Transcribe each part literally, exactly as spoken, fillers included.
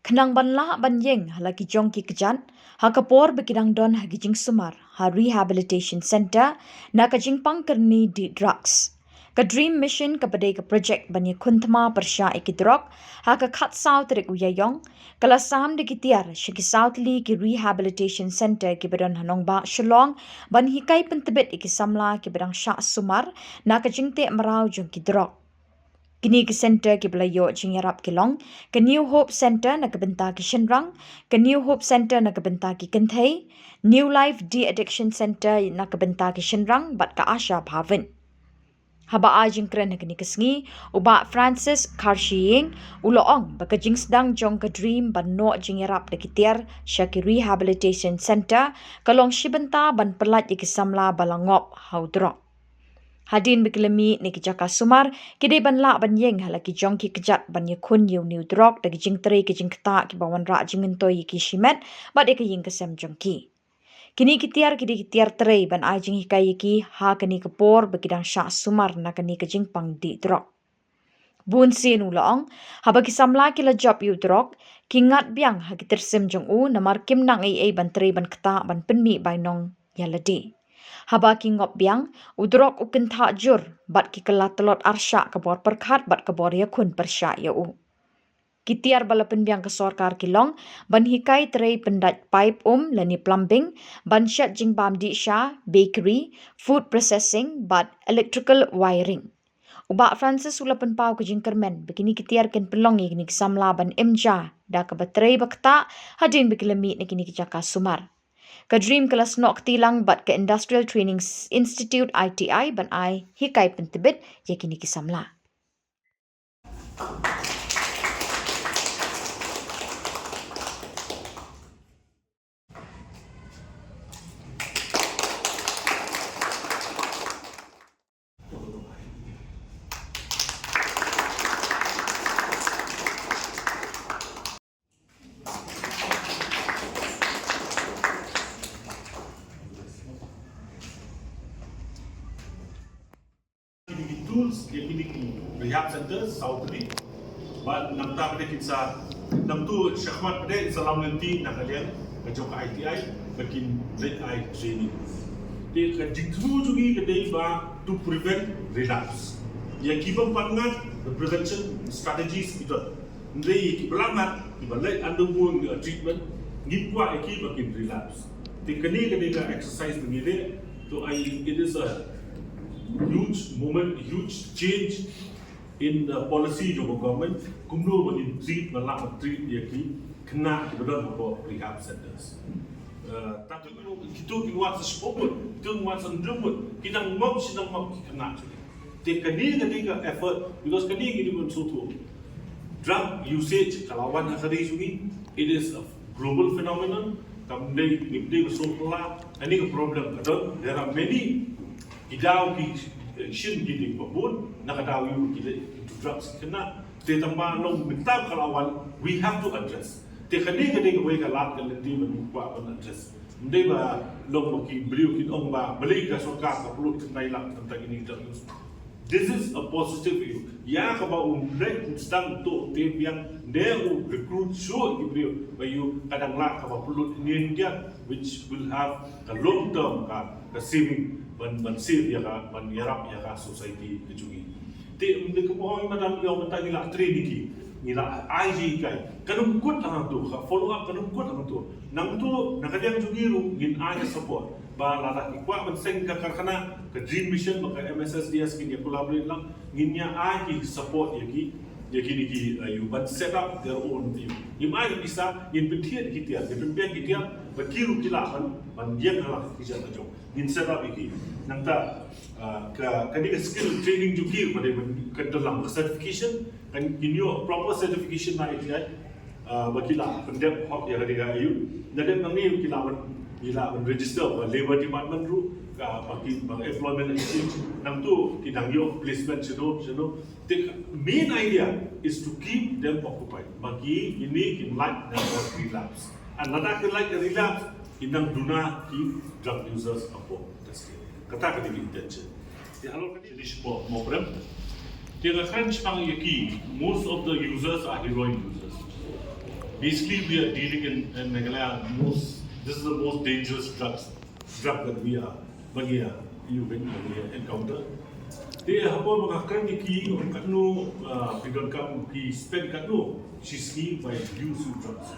Khnang ban lah ban ïeng ha la ki jong ki kjat, ha ka por ba ki dang don ha ki jingsumar ha rehabilitation centre na ka jingpang kyrni dih drugs. Ka DREAM Mission kaba dei ka projek ban ïakhun thma pyrshah ïa ki drok, ha ka khatsaw tarik u Ïaïong, ka la sam da ki tiar sha ki saw tylli ki rehabilitation centre kiba don ha nongbah Shillong ban hikai pyntbit ïa ki samla kiba dang shah sumar na ka jingteh mraw jong ki drok. Kine ki centre kiba la ïoh jingïarap ki long ka New Hope Centre na ka bynta ki shynrang, ka New Hope Centre na ka bynta ki kynthei, New Life De-Addiction Centre na ka bynta ki shynrang bad ka Asha Bhavan. Haba ai jingkren ha kane ka sngi, u Bah Francis Kharshiing u la ong ba ka jingsdang jong ka DREAM ban noh jingïarap da ki tiar sha ki rehabilitation centre ka long shi bynta ban pyllait ïa ki samla ba la ngop ha u drok. Hadien ba ki la mih na ki jaka sumar, ki dei ban lah ban ïeng ha la ki jong ki kjat ban ïakhun ïa une u drok da ki jingtrei ki jingktah kiba wanrah jingmyntoi ïa ki shimet bad ïa ka ïing ka sem jong ki. Kine ki tiar ki dei ki tiar trei ban ai jinghikai ïa ki ha kane ka por ba ki dang shah sumar na kane ka jingpang dih drok. Bun sien u la ong, haba ki samla ki la jop ïa u drok, ki ngat biang ha ki tyrsim jong u namar kim nang ei ei ban trei ban ktah ban pynmih bainong ïa lade. Haba ki ngop biang, u drok u kynthah jur bad ki kylla tlot arshah ka bor pyrkhat bad ka bor ïakhun pyrshah ïa u. Ki tiar ba la pynbiang ka sorkar ki long ban hikai trei pyndait paip um lane plumbing, ban shet jingbam dih sha, bakery, food processing bad electrical wiring. U Bah Francis u la pynpaw ka jingkyrmen ba kine ki tiar kin pynlong ïa kine ki samla ban im ja da kaba trei ba ktah hadien ba ki la mih na kine ki jaka sumar. Ka DREAM ka la snoh kti lang bad ka Industrial Training Institute, I T I, ban ai hikai pyntbit ïa kine ki samla. Kine ki tools ïa kine ki rehab centers saw tylli. Bad nangta ka dei kin sa, nangta shakhmat ka dei sa lam lynti na ka liang ka jong ka I T I ba kin leit ai training. Te ka jingthmu jong ngi ka dei ba to prevent relapse. Ïa ki bym pat ngat, the prevention strategies ki don. Hynrei ki ba la ngat, ki ba leit undergo treatment, ngim kwah ïa ki ba kin relapse. Te kane ka dei ka exercise ba ngi leh. So I, it is a huge moment, huge change in the policy jong ka government. Kumno ba ngin treat, ba lah ban treat ïa ki khynnah ki ba don hapoh rehab centers. Eh, ta tu kito ki wad sa shiphew ngut, kito ki wad sa hynriew ngut, ki dang ngop shi dang ngop ki khynnah jong ngi. Te kane ka dei ka effort, because kane ka dei ban sngewthuh. Drug usage ka la wan ha ka ri jong ngi, it is a global phenomenon, kam dei, ngim dei ban sngewthuh la, kane ka problem ka don, there are many, ki daw ki, eh, shin ki dei ba bun, na ka daw ïa ki leit into drugs ki khynnah, te tang ba long mynta ka la wan, we have to address. Te kane ka dei kawei ka lad ka lynti ba ngi kwah ban address. Ym dei ba long ba ki briew kin ong ba balei ka sorkar ka pynlut khyndai lak tang tang kine ki drug use. This is a positive view. Ïa kaba u leit u sdang to te biang ne u recruit shuh ki briew ba ïoh ka dang lah kaba pynlut ïa ki, which will have a long term ka, ka saving ban, ban save ïa ka, ban ïarap ïa ka society ka jong ngi. Te ym dei kumba ong i madam ïa mynta ngi la train ïa ki, ngi la ai ïa ki. Kan ym kut hangto, ka follow up kan ym kut hangto. Nangto na ka liang jong ngi ruh ngin ai ka support. Ba lada ki kwah ban seng ka karkhana, ka DREAM Mission bad ka M S S D S kin ïa collaborate lang, ngin ïa ai ki support ïa ki, ïa kine ki, uh, ïa ban set up their own, ïa. Ngim ai ki pisa, ngin pynthied ki tiar, ngin pynbiang ki tiar, ba ki ruh ki lah ban, ban ïeng ha la ki jaka jong. Ngin set up ïa ki. Nangta, ah, ka, kane ka skill training jong ki, ba dei ban, kan don lang ka certification, kan kin ïoh proper certification na I T I, ah, ba ki lah pyndep hok ïa ka dei ka ayu. Na dep nangne ki lah ban, ki lah ban register ba Labour Department ruh, ka, ba ki, ba Employment Exchange, nangto ki dang ïoh placement shano, shano. The main idea is to keep them occupied. Ba kine kin lait na ka relapse. And lada kin lait relapse, kin nang duna ki drug users hapoh industry. Kata ka dei ka intention. Te halor kane, shane shapoh Mawprem. Te ka kren shaphang ïa ki, most of the users are heroin users. Basically, we are dealing in, in Meghalaya. Most, this is the most dangerous drugs, drug that we are, ba ngi ïa, you can, ba ngi ïa encounter. Te ha por ba nga kren ïa ki, ong katno, uh, phi donkam, phi spend katno shi sngi ba ïa use u drugs.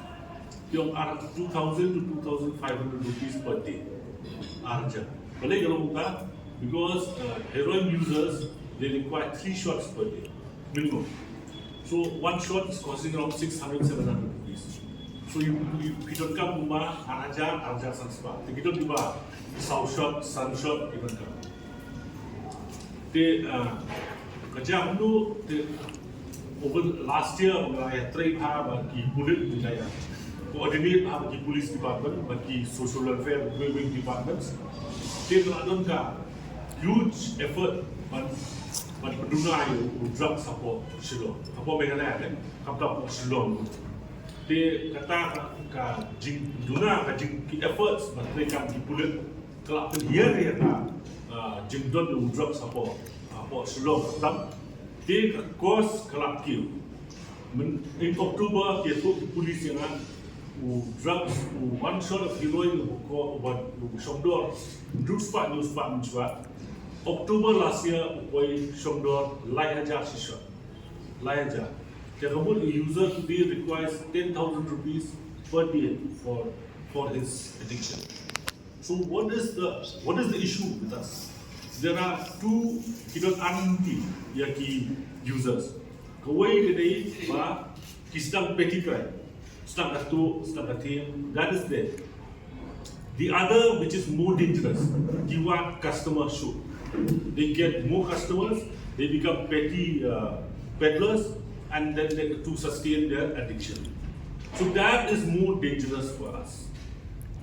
Te ong ar two thousand to two thousand five hundred rupees per day. Ar hajar. Balei ka long kumta? Because, uh, heroin users, they require three shots per day, minimum. So one shot is costing around six hundred, seven hundred rupees. So you, you, you don't come kumba ar hajar, ar hajar san spah. Te ki don kumba saw shot, san shot, ki don kam. Te, uh, ka jia kumno, te, over the last year, ngi la ïatrei bha bad ki pulit, ngi la ïa coordinate bha bad ki police department, bad ki social welfare, wing departments. Te ka la don ka huge effort ban, ban pynduna ïa u drugs hapoh Shillong. Hapoh Meghalaya, eh, khamtam hapoh Shillong. Te kata ka, ka jingpynduna, ka jing, ki efforts ban treikam ki pulit, ka la pynhiar ïa ka, ah, jingdon u drugs hapoh, hapoh Shillong khamtam. Te ka cost ka la kiew. Myn, in October ki ïathuh ki police ïa nga, u drugs, u one shot of heroin, u ko, u ba, u shongdor hynriew spah, hynñiew spah mynshuwa. October last year u poi shongdor lai hajar shi shot. Lai hajar. Te ka mut, a user today requires ten thousand rupees per day for, for his addiction. So what is the, what is the issue with us? There are two, ki don anti ïa ki users. Kawei ka dei ba ki sdang petty crime. Sdang katu, sdang katu, that is there. The other, which is more dangerous, ki wad customer shuh. They get more customers, they become petty, uh, peddlers, and then they, to sustain their addiction. So that is more dangerous for us.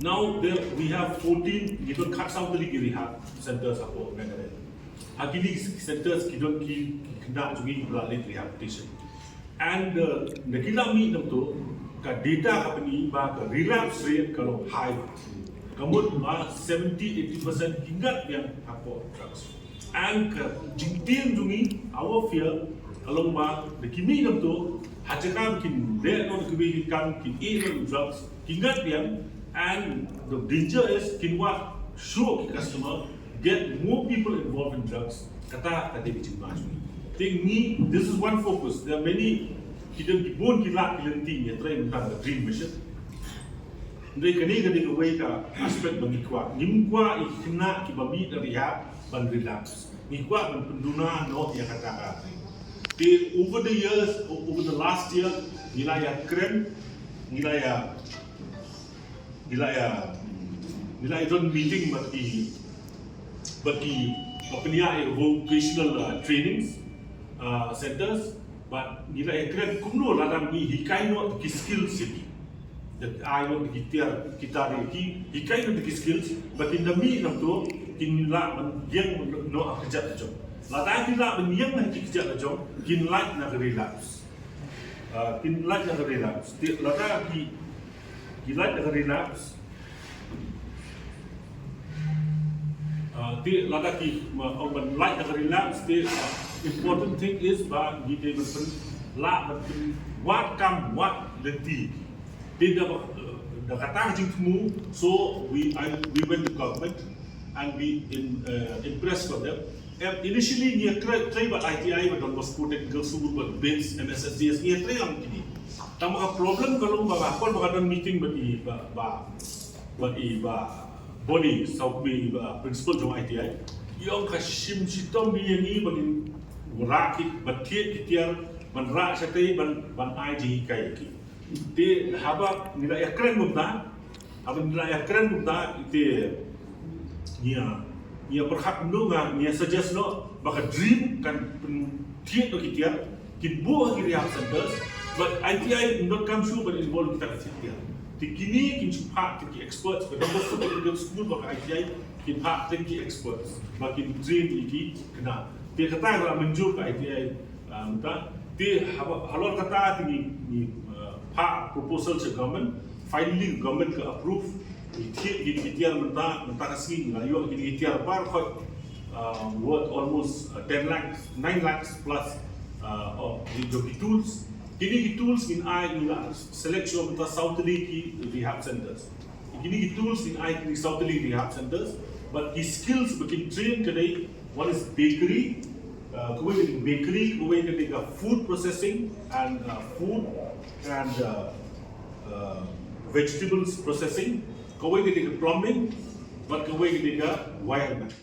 Now there we have fourteen, ngi don khatsaw tylli ki rehab centers hapoh Meghalaya. Ha kine ki centers ki don ki, ki khynnah jong ngi kiba la leit rehabilitation. And, uh, na ki la mih na bynta, ka data ka pyni ba ka relapse rate ka long high. Ka mut ba seventy, eighty percent ki ngat biang hapoh drugs. And ka jingtieng jong ngi, our fear, ka long ba na ki mih na bynta, ha jaka ba kin leh noh da kiwei ki kam, kin ïeh noh da drugs, ki ngat biang, and the danger is kin wad shuh ki customer, get more people involved in drugs, kata ka dei ka jingma jong ngi. Te ngi, this is one focus. There are many, ki don ki bun ki lad ki lynti, ngi ïatrei mynta ka DREAM Mission. Hynrei kane ka dei kawei ka aspect ba ngi kwah. Ngim kwah ïa ki khynnah kiba mih na rehab ban relapse. Ngi kwah ban pynduna noh ïa kata ka. Te over the years, o-, over the last year, ngi la ïakren, ngi la ïa, ngi la ïa, ngi la ïa don meeting bad ki, bad ki, bad pynïaid ïa vocational, uh, trainings, uh, centers, bad ngi la ïakren kumno lada ngi hikai noh ki skills ïa ki. Da ai noh ki tiar, ki tar ïa ki, hikai noh ki skills, ba kin da mih na bynta, kin lah ban ïeng noh ha ka kjat ka jong. Lada kin lah ban ïeng ha ka kjat ka jong, kin lait na ka relapse. Ah, kin lait na ka relapse. Te lada ki, ki lait na ka relapse. Ah, te lada ki, ma, ong ban lait na ka relapse, te, ah, important thing is ba ngi dei ban pyn, lah ban pynwad kam wad lynti. Te da ba, da kata ka jingthmu, so we, I, we went to government and we in, uh, impressed on them. Em, initially ngi ïatrei, trei bad I T I, bad Don Bosco Technical School, bad BITS, M S S D S, ngi ïatrei lang kine. Tang ba ka problem ka long ba, ba, ba ka don meeting bad i, ba, ba, bad i, ba, Bonnie Sawkmie, i, ba, principal jong I T I. I ong ka shim shitom ïa ngi ba ngin rah ki, ban thied ki tiar, ban rah shatei, ban, ban ai jinghikai ïa ki. Te haba ngi la ïakren kumta, haba ngi la ïakren kumta, te ngi ïa, ngi ïa pyrkhat kumno, nga, ngi ïa suggest noh ba ka DREAM kan pynthied noh ki tiar, kin buh ha ki rehab centers, bad I T I ym donkam shuh ban involve kita ka thied tiar. Te kine kin shu phah teng ki experts, ka Don Bosco Technical School bad ka I T I kin phah teng ki experts ba kin train ïa ki khynnah. Te kata ka la mynjur ka I T I, ah, mynta. Te haba, halor kata te ngi, ngi, ah, phah proposal sha government. Finally government ka approve. Ngi thied, ngi, ngi tiar mynta, mynta ka sngi ngi la ïoh kine ki tiar baroh, ah, worth almost, ah, ten lakhs, nine lakhs plus, ah, of the, the tools. Kine ki tools ngin ai, ngin select shuwa mynta saw tylli ki rehab centers. Kine ki tools ngin ai kine saw tylli rehab centers, but ki skills ba kin train ka dei, one is bakery, uh, kawei ka dei bakery, kawei ka dei ka food processing and, uh, food and, uh, uh, vegetables processing, kawei ka dei ka plumbing, bad kawei ka dei ka wireman.